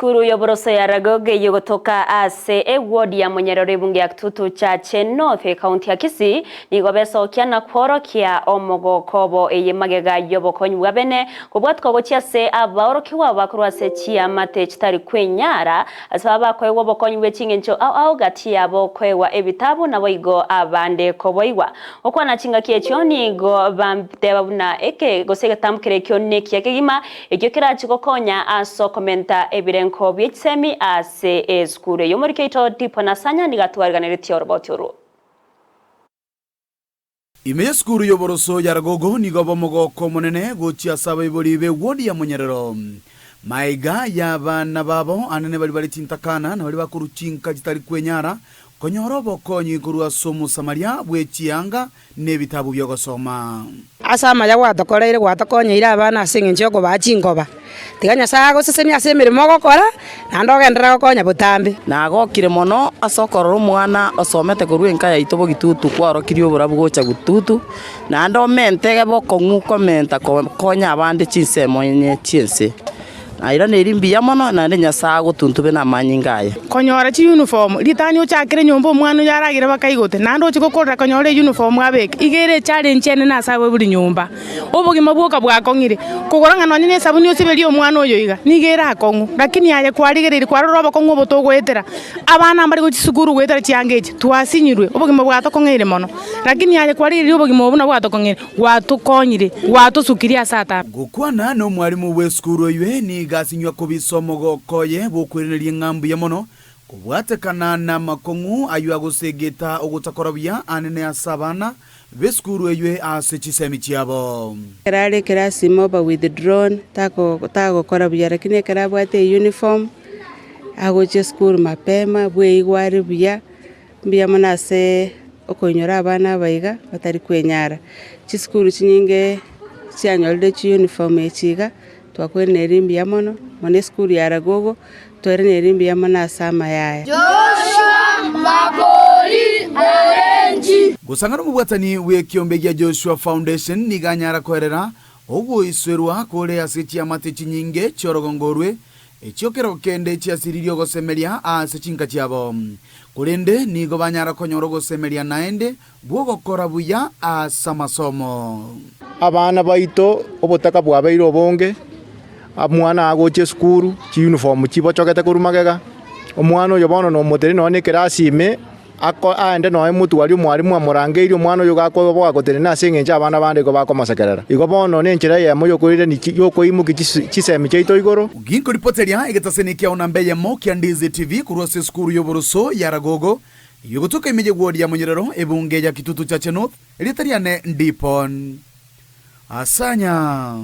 Esukuru y'oboroso ya Ragogo eyio egotoka ase eward ya Monyerero ebunge ya Kitutu Chache North ekaunti ya Kisii nigo besokia na kworokia omogoko obo eye magega y'obokonyi bwa bene kobwatuka gochia ase abaorokigwa bakorwa ase chiamate chitari kwenyara ase baba bakoegwa obokonyi bwe ching'encho ao ao gati yabo koegwa ebitabu naboigo abande koboigwa Gokwana chingaki echio nigo banteba buna eke gose egetambo keria ekio nekiya kegima, ekio kerache gokonya ase okomenta ebirengo bie chisemi ase esukuru eye. Omoriki oito Dipo Nasanya nigo atwariganeretie oroboti orwo. Ime y'esukuru y'oboroso ya Ragogo nigo bomogoko omonene gochia ase abaibori b'ewodi ya Monyerero. Maega y'abana babo anene baria bare chintakana na baria bakorwa chinka chitari kwenyara Konyora obokonyi korwa ase Omosamaria bwe chianga na ebitabu bi'ogosoma. Ase amaya gwatokoreire gwatokonyeire abana ase engencho y'okobaa chinkoba. Tiga Nyasae agosesenie ase emeremo ogokora, naende ogenderere gokonya botambe. Nagokire mono ase okorora omwana osomete korwa enka yaito bogitutu kwaorokirie oborabu gocha gututu, naende omente bokong'u komenta konya abande chinsemo enye chi'ense. Nairaneiri mbuya mono, naende Nyasae agotuntube namanyinga aye. Konyora chiyunifomu, ritang'ani ochakere nyomba omwana oyo aragere bakaigote, naende oche gokorera konyora eyunifomu abeke. Iga ere echallenge enene ase abwo buri nyomba. Obogima bwoka bwakong'ire, kogora ng'a nonye na esabuni osiberie omwana oyo iga, nigo ere akong'u. Lakini aye kwarigereiri kwarora obokong'u obo togoetera, abana mbare gochia chisukuru goetera chianga echi, twasinyirwe, obogima bwatokong'eire mono. Lakini aye kwarigereiri obogima obo buna bwatokong'eire. Gwatokonyire, gwatosukirie ase atambe. Gokwana nomwalimu bw'esukuru oywe nigo asinywa kobisa omogoko oye bw'okoiraneria ng'a mbuya mono, kobwatekana namakong'u ayio agosegeta ogotakora buya anene ase abana b'esukuru eywe ase chisemi chiabo. Ekero are ekerasi ime oba withdrawn tako tagokora buya lakini ekero abwate euniform agochia esukuru mapema bweigwa are buya. Mbuya mono ase okoinyora abana aba iga batari kwenyara. Chisukuru chinyinge chianyorire chiuniform echi iga, twakweneiri mbuya mono, mono esukuru ya Ragogo, twereneiri mbuya mono ase amaya aya. Joshua Makori Orenji. Gosang'ana omobwatani bw'ekiombe gia Joshua Foundation nigo anyara koerera ogoisoerwa kore ase chiamate chinyinge chi'orogongo orwe Echio kero kende chiasiririe ogosemeria ase chinka chiabo, korende nigo banyara konyora ogosemeria naende bw'ogokora buya ase amasomo. Abana baito obotaka bwabeire obonge, omwana agocha esukuru, chiuniform chibochogete korwa magega, omwana oyo bono nomotere nonya na ekerasi ime. Ako aende noe motwari omwarimu amorangeirie omwana oyo gakoboa gotenena ase engencho abana bande igo bakomosekerera. Igo bono nenchera eyemo y'okoirania y'okoimokia chisemi chiaito igoro. Ginkoripoteria egetaseni kiao namba eyemo kia Ndizi TV korwa ase esukuru y'oboroso ya Ragogo, eyogotoka ime y'eward ya Monyerero, ebunge ya Kitutu Chache North, erieta riane Ndipon Asanya.